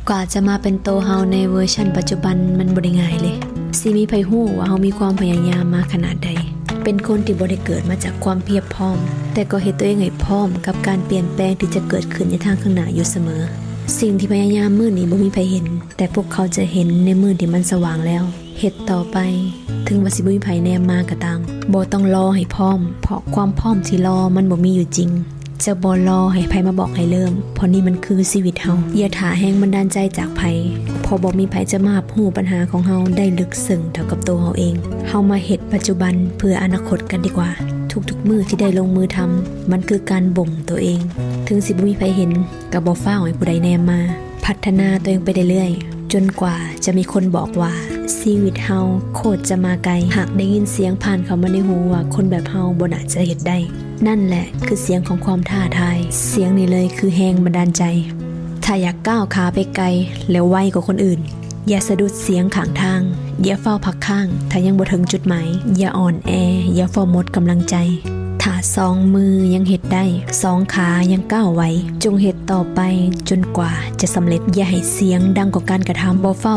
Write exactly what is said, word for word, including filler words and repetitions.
กว่าจะมาเป็นโตเฮาในเวอร์ชันปัจจุบันมันบ่ได้ง่ายเลย สิมีไผฮู้ว่าเฮามีความพยายามมาขนาดใด เป็นคนที่บ่ได้เกิดมาจากความเพียบพร้อม แต่ก็เฮ็ดตัวเองให้พร้อมกับการเปลี่ยนแปลงที่จะเกิดขึ้นในทางข้างหน้าอยู่เสมอ สิ่งที่พยายามมื้อนี้บ่มีไผเห็น แต่พวกเขาจะเห็นในมื้อที่มันสว่างแล้ว เฮ็ดต่อไป ถึงว่าสิบ่มีไผแนมมาก็ตาม บ่ต้องรอให้พร้อม เพราะความพร้อมที่รอมันบ่มีอยู่จริง จะบ่รอให้ไผมาบอกให้เริ่ม เพราะนี่มันคือชีวิตเฮา อย่าถ่าแรงบันดาลใจจากไผ เพราะบ่มีไผจะมารับรู้ปัญหาของเฮาได้ลึกซึ้งเท่ากับตัวเฮาเอง เฮามาเฮ็ดปัจจุบันเพื่ออนาคตกันดีกว่า ทุกๆมื้อที่ได้ลงมือทำ มันคือการบ่มตัวเอง ถึงสิบ่มีไผเห็น ก็บ่ฟ้าวให้ผู้ใดแนมมา พัฒนาตัวเองไปเรื่อยๆ จนกว่าจะมีคนบอกว่า ชีวิตเฮาโคตรจะมาไกล หากได้ยินเสียงผ่านเข้ามาในหูว่าคนแบบเฮาบ่น่าจะเฮ็ดได้ นั่นแหละคือเสียงของความท้าทาย เสียงนี้เลยคือแรงบันดาลใจ ถ้าอยากก้าวขาไปไกล แล้วไวกว่าคนอื่น อย่าสะดุดเสียงข้างทาง อย่าฟ้าวพักค้าง ถ้ายังบ่ถึงจุดหมาย อย่าอ่อนแอ อย่าฟ้าวหมดกำลังใจ ถ้าสองมือยังเฮ็ดได้ สองขายังก้าวไหว จงเฮ็ดต่อไปจนกว่าจะสำเร็จ อย่าให้เสียงดังกว่าการกระทำ บ่ฟ้าว